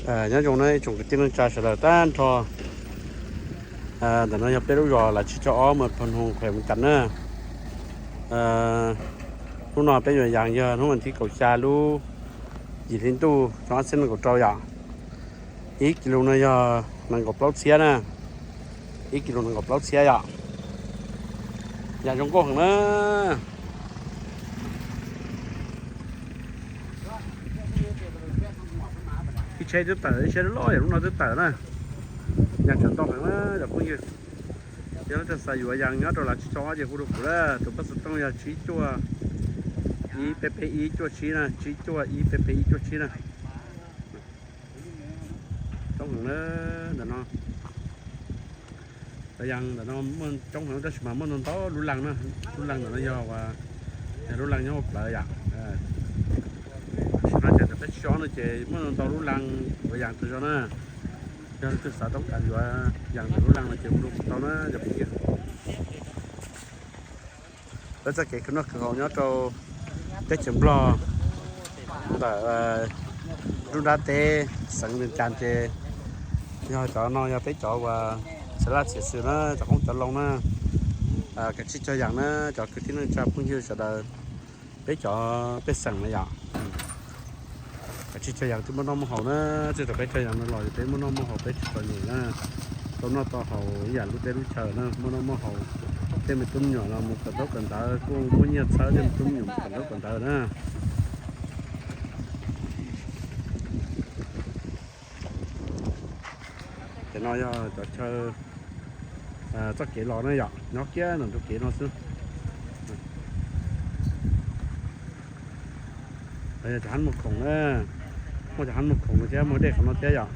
Nyob zoo na ib tsoom kwv tij neej tsa sawv daws tag nrho. Ntawm no yog peb lub zos Lav Tsib Caug Ob, mas Phaj Noog, khuem Mus Cas na. Hnub no peb yuav yas yog hnub vas thib kaum xya lub yim hli ntuj xyoo ob txhiab nees nkaum rau yom. Ib kis lus no yog nees nkaum plaub txhiab na. Ib kis lus nees nkaum plaub txhiab yom. Yas zoo nkauj heev na. Ib tsheb twb tawm, ib tsheb loj yam lub no twb tawm na. Yas tseem ntau heev na cov phooj ywg. Yog leej twg xav yuav yas nyob rau Lav Tsib Caug Ob ces hu rau kuv na. Tus paj xov tooj yog tsib cuaj ib peb peb ib cuaj tsib na, tsib cuaj ib peb peb ib cuaj tsib na. Coob heev na ntawm no. Cov yas ntawm no muaj coob heev tab sis mas muaj ntau ntau lub leej na. Lub leej ntawm no yog, yog lub leej nyob hauv plawv yom. Tam sim no ces ntawm peb tsis ob no ces muaj ntau ntau lub leej yuav yas tau zog na. Yog leej twg xav toob kas yuav yas ntawm lub leej no ces hu rau kuv tau na cov phooj ywg. Peb txoj kev khwv noj khwv haus nyob rau teb chaws Nplog ntawm nruab nrab teb xeev Nees Cas ces yog cov no yog peb cov uas txhia laj txhia xwm na, cov qoob cov loo na. Kav tsij cog yas na cov kwv tij neej tsa phooj ywg sawv daws, peb cov pej xeem na yom. Kav tsij cog yas twb muaj noj muaj haus na, txij thaum peb cog yas no los peb muaj noj muaj haus peb tsis txom nyem na. Tau noj tau haus ib yam lub teb lub chaw na, muaj noj muaj haus. Tej me tub me nyuam los mus kawm ntaub kawm ntawv kuj muaj nyiaj txhawb tej me tub me nyuam mus kawm ntaub kawm ntawv na. Cov no yog cov chaw txoj kev los na yom, nyob kiag ntawm ntug kev no xwb. Cov hab muag khoom na, muaj cov hab muag khoom no thiab muaj dej qhov no thiab yom.